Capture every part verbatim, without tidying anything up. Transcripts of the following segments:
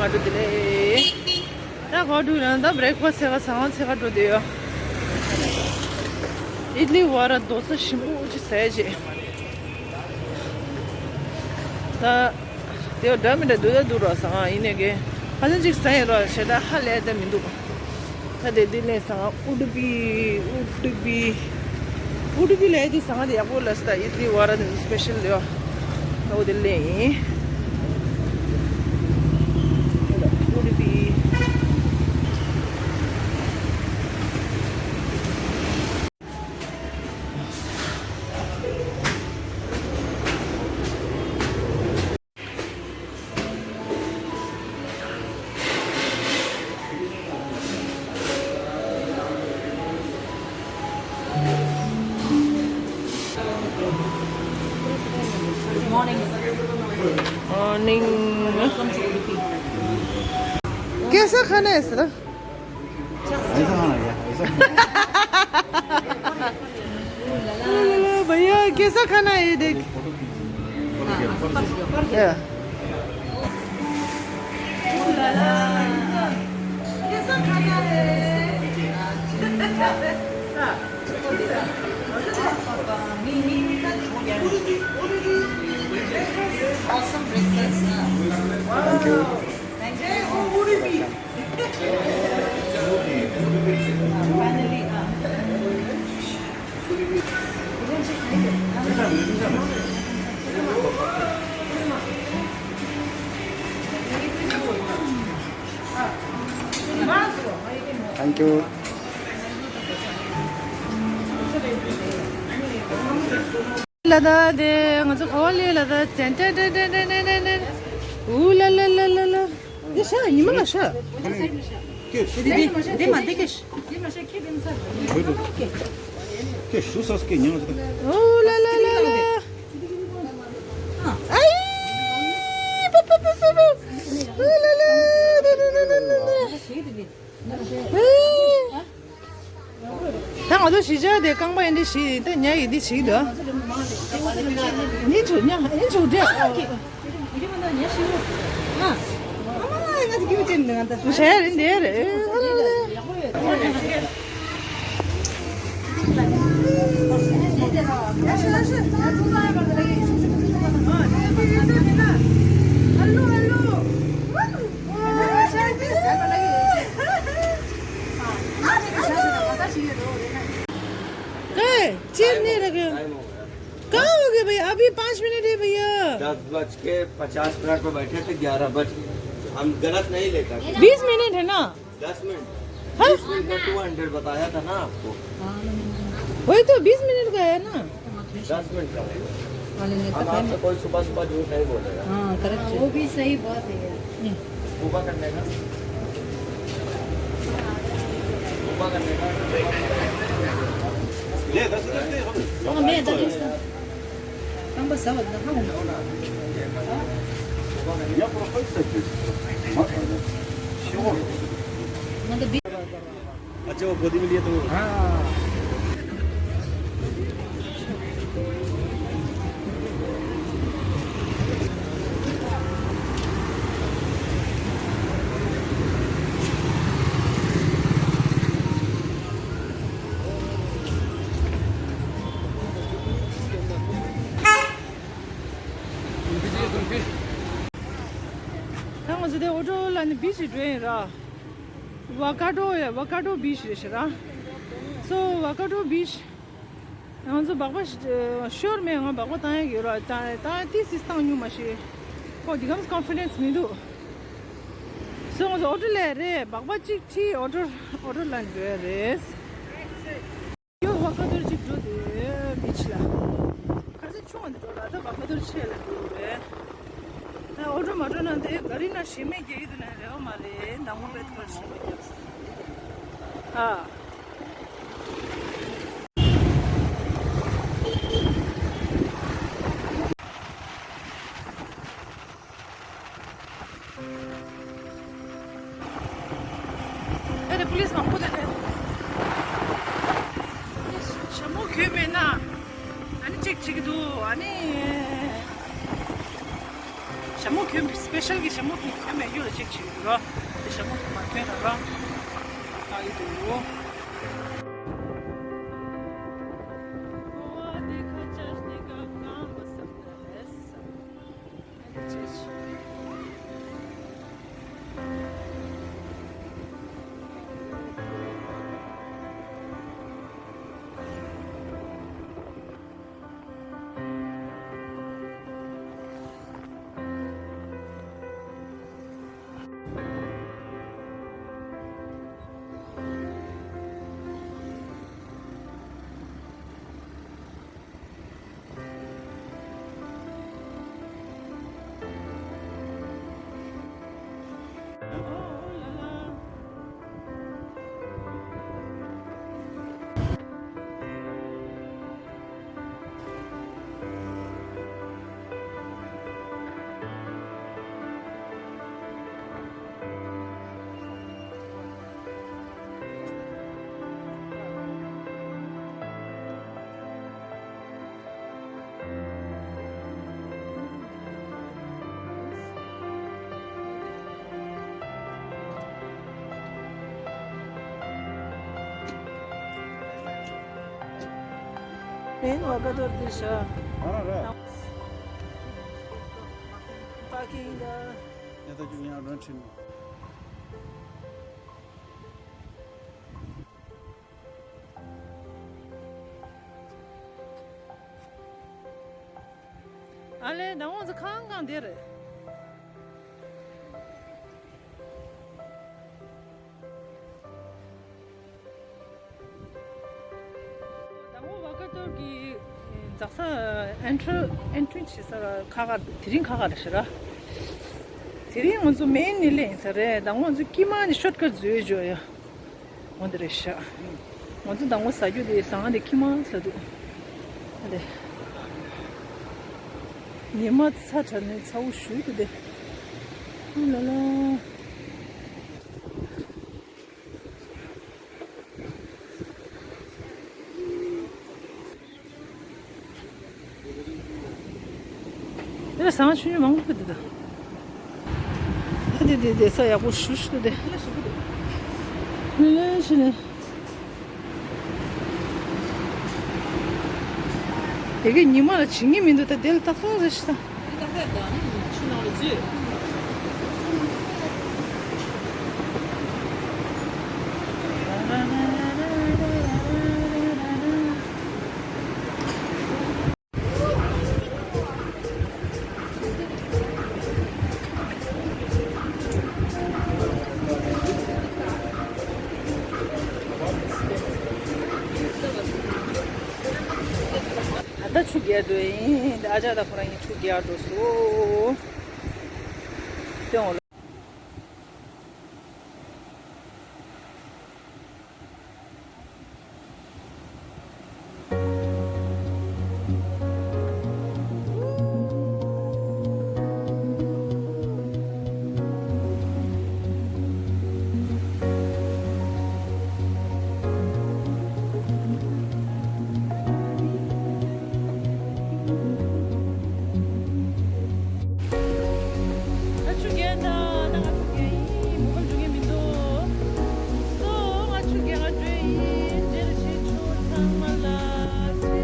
ཨ་འགྲོ་དེ་ལས། ད་ག་འགྲོ་ཡོད་ན་ད་བྷི་རེག་ཕ་སི་ཟ་ག་ཟ་ཁང་ཟ་ག་འགྲོ་དེ་ཡོད། ཨིད་ལི་བ་ར་དོ་ས་ཞིམ་པོ་ཅིག་ཟས་བྱས། ད་དེ་འདྲ་མི་འདྲ་འདུག་ད་འདུག་རོགས་ཟ་ཁང་ཡིན་ནས་གི་ཧ་ཅང་ཅིག་ཟ་ཡིན་རོགས་ཞེ་དྲག་ཧ་ལས་ད་མི་འདུག་ད་དེ་དེ་ལས་ཟ་ཁང་ཨུ་ཌུ་པི། ཨུ་ཌུ་པི། ཨུ་ཌུ་པི་ལས་དེ་ཟ་ཁང་དེ་ཡག་པོ་ལ་ས་ད་ཨིད་ལི་བ་ར་དེ་སི་པེ་ཤལ་ཡོད། ད་འོ་དེ་ལས་ཡིན། ཨུ་ཌུ་པི། Morning. Morning. Welcome to Udupi. कैसा खाना है सर? ऐसा खाना क्या? ऐसा खाना। भैया, कैसा खाना है ये देख? या। कैसा खाना है? Awesome breakfast. Thank you. Thank you. Finally, uh, Thank you. ལ་ད་དེ་ང་ཚོ་ག་བ་ལས་ལ་ད་ཅན་ཏན་ཏན། ཨུ་ལ་ལ་ལ་ལ་ལ། འདི་ཤ་ཉི་མ་ལ་ཤ། འདི་འདི་འདི་མ་འདི་ཀེ་ཤ། འདི་མ་ཤ་ཁྱེད་འདི་མ་ཤ། ཀེ་ཤ་ཤུ་སོ་སྐད་ཉག་ཅིག་ཨུ་ལ་ལ་ལ་ལ། ཨའི། པ་པ་པ་པ་པ། ཨུ་ལ་ལ་ལ་ལ་ལ་ལ། ཨེ། ད་ང་ཚོ་གཞིས་ཆགས་དེ་རྐང་པ་ཡིན་འདི་ཞིག་ད་ཉ་ཡིན་འདི་ཞིག་ད། ཉི་ཆུ་ཉ་ཉི་ཆུ་འདྲ། ང་ཚོ་རྒྱུ་ཅན་འདི་ང་ད། ཞལ་རིན་འདི་རེད། ए, चेयर नहीं रखे हो। टाइम हो गया। कहाँ हो गए भैया? अभी पाँच मिनट है भैया। दस बज के पचास मिनट पे बैठे थे, ग्यारह बज गए। हम गलत नहीं लेकर। बीस मिनट है ना? दस मिनट। हाँ? बीस मिनट का टू हंड्रेड बताया था ना आपको। वही तो, बीस मिनट का है ना। दस मिनट का है। हम आपसे कोई सुबह सुबह झूठ नहीं बोलेगा। हाँ, करेक्ट है। वो भी सही बात है यार। स्कूबा करने का। स्कूबा करने का। ले, दस मिनट दे, हम। हाँ, मैं दस मिनट। अच्छा, वो गोदी में लिए तो। हाँ। ད་ང་ཚོ་དེ་ཨོ་ཊོ་ལ་ནི་བི་ཆི་འགྲོ་ཡིན་ར། ཝ་ཀ་ཏོ་ཡ། ཝ་ཀ་ཏོ་བི་ཆི་རེད་ཤག་ར། སོ་ཝ་ཀ་ཏོ་བི་ཆི། ང་ཚོ་སྦག་སྦག་ཤོར་མེད། ང་སྦག་སྦག་བཏང་ཡ་ཡོད་ར། བཏང་བཏང་ཏི་སིས་བཏང་མྱོང་མ་ཤེས། ཁོ་འདི་གམ་ཀོན་ཕི་ཌེན་སི་མི་འདུག་སོ་ང་ཚོ་ཨོ་ཊོ་ལ་རེད། སྦག་སྦག་གཅིག་ཁྲིད་ཨོ་ཊོ་ཨོ་ཊོ་ལ་འགྲོ་ཡ་རེད། ཡོ་ཝ་ཀ་ཏོར་གཅིག་འགྲོ་དེ་བི་ཆི་ལ། ཁ་སང་ཆུང་བ་འདི་འགྲོ་ལ་ད་ཝ་ཀ་ཏོར་ཆེ་ལ་འགྲོ་རེད། ད་ཨོ་ཊོ་མ་འགྲོ་ན་དེ་ག་རི་ན་ཞེ་མེད་རྒྱག་གི་འདུག་ན་རེ་བ་མ་རེད། ནང་མོ་པེད་ཁར་ཞེ་མེད་རྒྱག་ས། ཨ། ཨེ་རེ་པུ་ལིས་མང་པོ་དེ་རེད། ཞྭ་མོ་གྱོན་མེད་ན། ཨ་ནི་ཅིག་ཅིག་འདུག་ཨ་ནི། ཞྭ་མོ་གྱོན་པའི་སི་པེ་ཤལ་གྱི་ཞྭ་མོ་གྱོན་མཁན་མེད་རྒྱུ་ལ་ཅིག་བྱེད་ཀྱི་རོ། དེ་ཞྭ་མོ་མ་གྱོན་ན་རང་ལྟ་གི་འདུག་ཨེན་ཝ་ཀ་ཏོར་དེ་ཤ། ཨ་ར་ར། པ་ཀིང་ད། ཡ་ད་ཅུ་ཡང་རོན་ཆིན། ཨ་ལེ་ད་ང་ཚོ་ཁང་ཁང་དེ་རེད། ད་ང་ཝ་ཀ་ཏོར་གི་འཛེག་ས་ཨེན་ཊི་རི་ཨེན་ཊི་རི་བྱེད་ས་ཁ་ཁ་དེ་རིང་ཁ་ཁ་རེད་ཤག་ར། དེ་རིང་ང་ཚོ་མེན་ནི་ལེན་ས་རེད། ད་ང་ཚོ་ཀི་མ་ནི་ཤོར་ཀ་ཊ་བཟོས་འཇོག་ཡ། འོ་འདི་རེད་ཤག་ང་ཚོ་ཟླ་ངོ་ཟ་རྒྱུ་དེ་ཟ་ང་དེ་ཁྱི་མང་ཟ་འདུག་ཨ་དེ། ཉི་མ་ཚ་དྲགས་ནས་ཚ་བོ་ཞུགས་འདུག་དེ། ཨ་ལ་ལ། དེ་ལ་ཟ་ང་ཆུང་ཆུང་མང་པོ་འདུག་ད་དེ་དེ་དེ་ས་ཡག་པོ་ཞུ་ཞུ་དེ། ལེ་ལེ་ཞུ་ལེ། དེ་གའི་ཉི་མ་ལ་བྱེད་ཀྱི་མི་འདུག་ད་དེ་ལ་ཏག་ཏག་རེད་ཤག་ད། ད་ལྟ་ཆུ་རྒྱག་འགྲོ་ཡིན། ཨ་ཅག་དང་ཁོ་རང་གཉིས་ཆུ་རྒྱག་འགྲོ་སོང་། སྟོན་འོ། ང་ཆུ་རྒྱག་ད། ད་ང་ཆུ་རྒྱག་ཡིན། མོ་ག་འགྲོ་མཁན་མི་འདུག་སོ་ང་ཆུ་རྒྱག་ག་འགྲོ་ཡིན། རྗེས་ལ་ཆེ་ཆུང་ཚང་མ་ལ་ཆེ།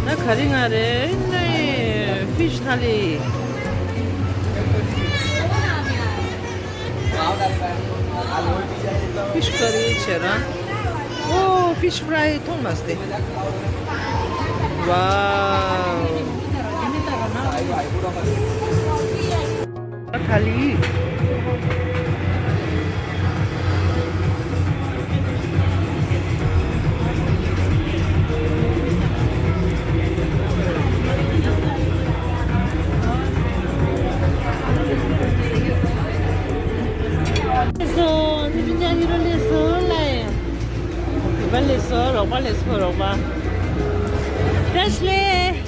ད་ག་རེ་ང་རེ་ནི་ཕིཤ་ཐ་ལི། ཕིཤ་ཀ་རི་བྱས་ར། ཨོ་ཕིཤ་ཕ་རའི་མཐོང་མ་སྟེ། ཝའོ། ཐ་ལི། སོང་། དེ་རིང་ཡང་ཡུ་རོ་ལས་སོང་ལ་ཡ། དེ་པ་ལས་སོང་། རོགས་པ་ལས་སོང་། རོགས་པ། བཀྲ་ཤིས་བདེ་ལེགས།